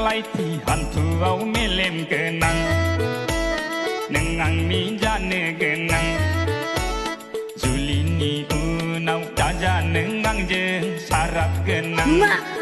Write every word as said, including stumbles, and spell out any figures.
Laiti hantu au melem kenang, neng angni jane kenang. Juli ni unau jaja neng angje sarap kenang. Ma.